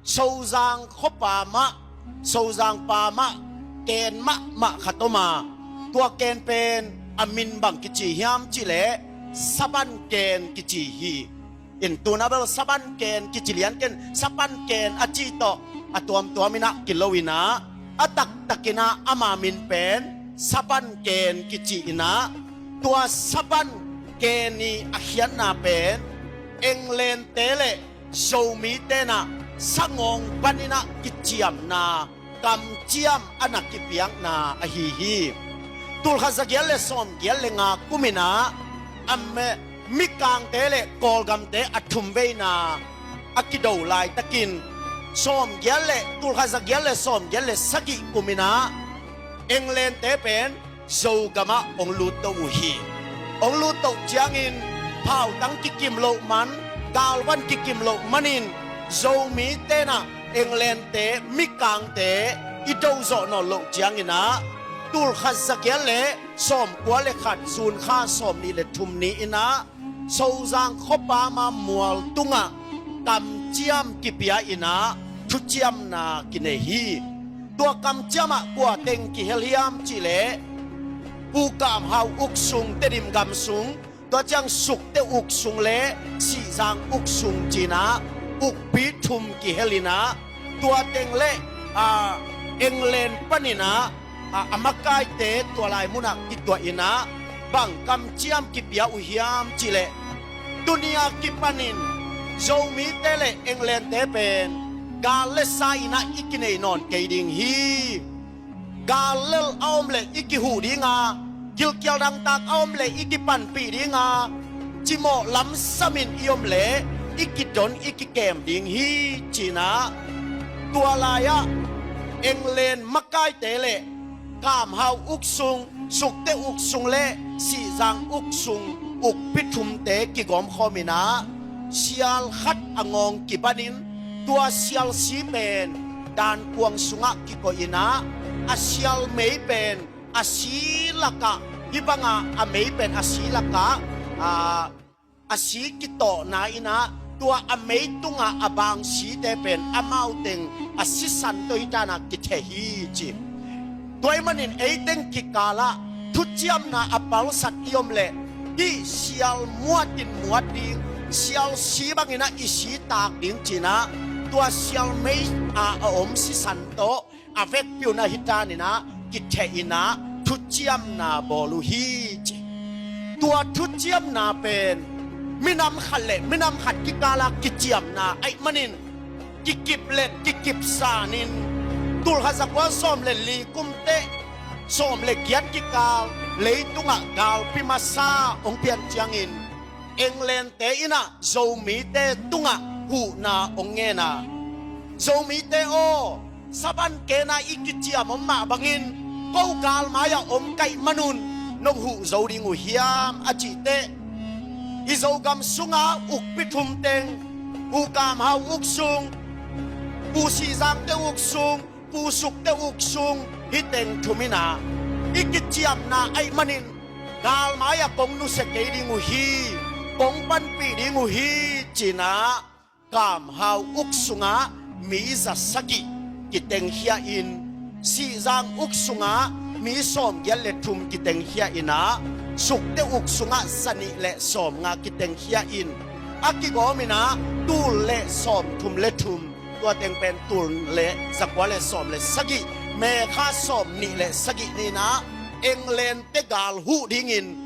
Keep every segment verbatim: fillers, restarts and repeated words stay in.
Sozang khuapa mah, Sozang pa mah, ken mahmah khat om a, tua ken pen a min bang kici hiam cih leh Saban ken kici hi. In tuna bel Saban ken kici lian ken, Saban ken a cih tawh a tuamtuam in ah kilo in ah, a taktak in ah ama min pen Saban ken kici in ah, tua Saban ken i a khiatna pen Englandte le Zomite in ah sangawng ban in ah kiciamna, kamciam a na kipiakna ahi hi. Tulkhat zagiat le sawmgiat le nga kum in ah, a me-, Mikangte le Kawlgamte a thumveina a kido laitakin, sawmgiat le, tulkhat zagiat le sawmgiat le sagih kum in ah Englandte pen Zogam ah hong lutto uh hi. Hong lutto ciangin phautang kikim loh man, galvan kikim loh manin, Zomite in ah Englandte, Mikangte i do zawh nawn loh ciangin ah, tulkhat zagiat le sawmkua le khat, June kha sawmnih le thum ni in ah, Sozang khuapa ma mual tungah kamciam kipia in ah thuciamna kinei hi. Tua kamciam ah kua teng kihel hiam cih leh, Pu Kam Hau uk sung, Tedim gam sung, tua ciang Sukte uk sung le Sihzang uk sung ci in ah ukpi thum kihel in ah, tua teng le, a, England pan in ah, a, a makaite tua lai munah kituah in ah, bang kamciam kipia uh hiam cih leh, tuni a kipanin Zomite le Englandte pen gal le sa in ah i kinei nawn kei ding hi. Gal lel a om leh i kihuh ding a, gilkial dangtak a om leh i kipanpih ding a, cimawh lamsam in i om leh i kidon i kikem ding hi ci in ah, tua lai ah England makaite le Kam Hau uk sung, Sukte uk sung le Sihzang uk sung ukpi thumte kigawmkhawm in ah, sial khat a ngawng kibanin, tua sial si pen dankuang sungah kikoih in ah, a sial mei pen a si lakah, hih banga a mei pen a si lakah, a, a si kitawhna in ah, tua a mei tungah a bang site pen amau teng a sisan tawh hih dan ah kitheh hi ci. Tua ahih manin ei teng kikalah thuciamna a palsat i om leh, hih sial muat in muat ding, sial si bangin ah i si tak ding ci in ah, tua sial mei a, a om sisan tawh a vekpi un ah hih dan in ah kitheh in ah thuciamna bawl uh hi ci. Tua thuciamna pen minam khat le minam khat kikalah kiciamna ahih manin, kikip le kikip sanin, tulkhat zakua sawm le li kum teh, sawm le giat kikal leitungah galpi masa hong pian ciangin, Englandte in ah Zomite tungah huhna hong ngen a, Zomite aw, Saban ken ah i kiciam om mah bangin, ko galmai ah om ka hih manun nong huh zo ding uh hiam a cih teh, i Zogam sunga ukpi thum teng, Pu Kam Hau uk sung, Pu Sihzangte uk sung, Pu Sukte uk sung, hih teng thum in ah i kiciamna ahih manin, galmai ah kong nusia kei ding uh hi, kong panpih ding uh hi ci in ah, Kam Hau uk sungah mi za sagih kitengkhia in, Sihzang uk sungah mi sawmgiat le thum kitengkhia in ah, Sukte uk sungah za nih le sawmnga kitengkhia in, a kigawm in ah tul le sawmthum le thum, tua teng pen tul le zakua le sawm le sagih, May kha sawmnih le sagih ni in ah Englandte gal huh dingin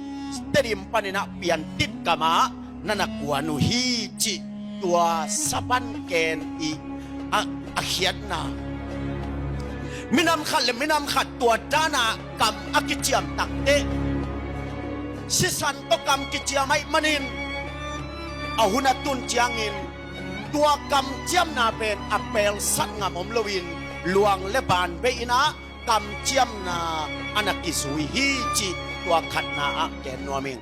Tedim panin ah piantit gamah na na kuan uh hi cih, tua Saban ken i a, a khiatna. Minam khat le minam khat tua dan ah kam a kiciam tak teh, sisan tawh kam kiciam ahih manin, a hun a tun ciangin tua kamciamna pen a pelsat ngam om loin, luang le ban bei in ah kamciamna a na kizui hi cih tua khatna ah gen nuam ing.